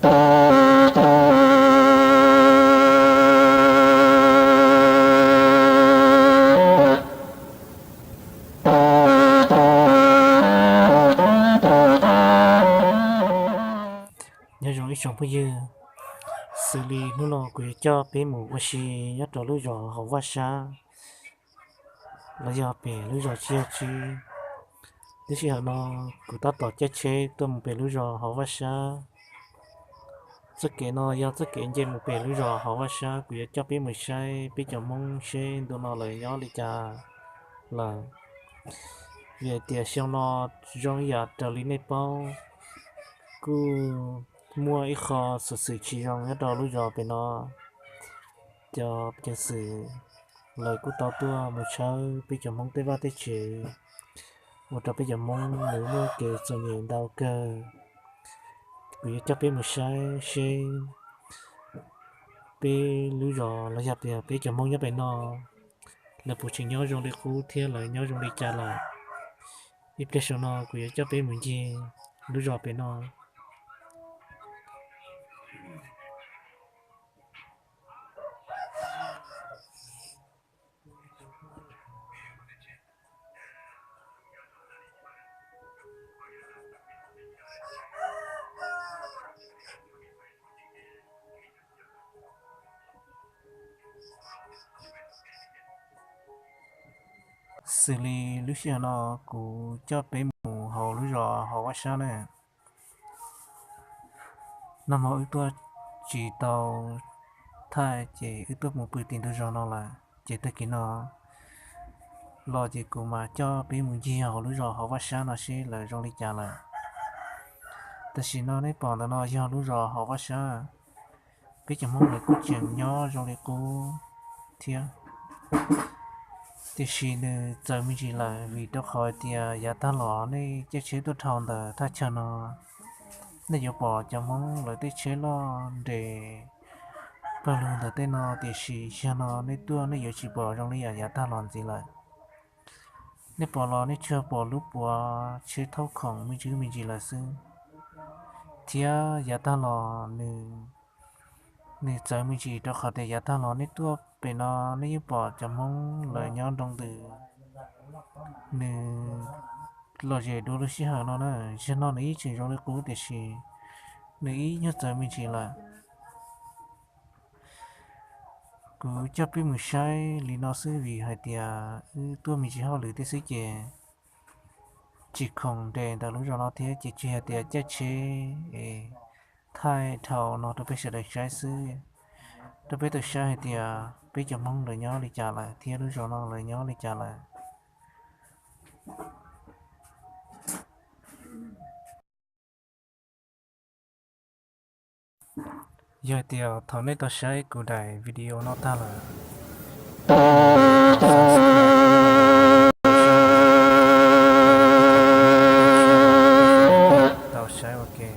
Nyob zoo ib tsoom phooj ywg, xws li hnub no kuv yuav coj peb mus ua si nyob rau lub zos hauv Vaj Sab, los yog pem lub zos Tsis Yog Tsib. Lub sij hawm no kuv tab tom caij tsheb tuaj mus pem lub zos hauv Vaj Sab. Txoj kev no yog txoj kev nce mus pem lub zos hauv Vaj Sab, kuv yuav coj peb mus saib peb cov Hmoob seb ntu no lawv nyob li cas lawm. Vim hais tias xyoo no zoo ib yam raws li nej paub, kuj muaj ib qho xov xwm tsis zoo nyob rau lub zos pem no. Cov peev xwm lawv kuj tau tuaj mus tshawb peb cov Hmoob tej vaj tej tsev, ua rau peb cov Hmoob nws muaj kev txom nyem ntau kawg. Kuv yuav coj peb mus saib seb peb lub zos los yog tias peb cov Hmoob nyob pem no lawv puas tseem nyob zoo li qub thiab lawv nyob zoo li cas lawm. Ib pliag saum no kuv yuav coj peb mus ncig lub zos pem no. Xws li lub sij hawm no kuv coj peb mus hauv lub zos hauv Vaj Sab na. Nag hmo wb tuaj tsis tau thaij ces wb tuaj mus pw tim ntug zos no lawm, ces tag kis no los ces kuv mam coj peb mus ncig hauv lub zos hauv Vaj Sab no seb lawv zoo li cas lawm. Tam sim no nej pom ntawm no yog lub zos hauv Vaj Sab. Peb cov Hmoob lawv kuj tseem nyob zoo li qub thiab, tiam sis nws txawv me ntsis lawm vim rau qhov hais tias yav tag los nej caij tsheb tuaj dhau ntawm thaj chaw no, nej yuav pom cov Hmoob lawv tej tsheb loj nres pawg lug ntawm tej no, tiam sis yog no nej tuaj nej yuav tsis pom zoo li yam yav tag los ntxiv lawm. Nej pom los nej tsuas pom lub puav tsheb thaub khoom me ntsis me ntsis lawm xwb. Thiab yav tag los nws, nws txawv me ntsis rau qhov tias yav tag los nej tuaj pem no nej yeej pom cov Hmoob lawv nyob nroo ntws, nws lom zem dua lub sij hawm no na. Zaum no nws yeej tseem zoo li qub tiam sis nws ib nyuag txawv me ntsis lawm. Kuv coj peb mus saib li no xwb vim hais tias wb tuaj me ntsis hauj lwm tej xwb ces tsis khoom nres ntawm lub zos no thiab ces tsis hais tias caij tsheb es thaij dhau no rau peb sawv daws saib xwb, rau peb tau saib hais tias peb cov Hmoob lawv nyob li cas lawm thiab lub zos no lawv nyob li cas lawm. Yog hais tias thaum nej tau saib kuv daim video no tag lawm, tau saib ua ke.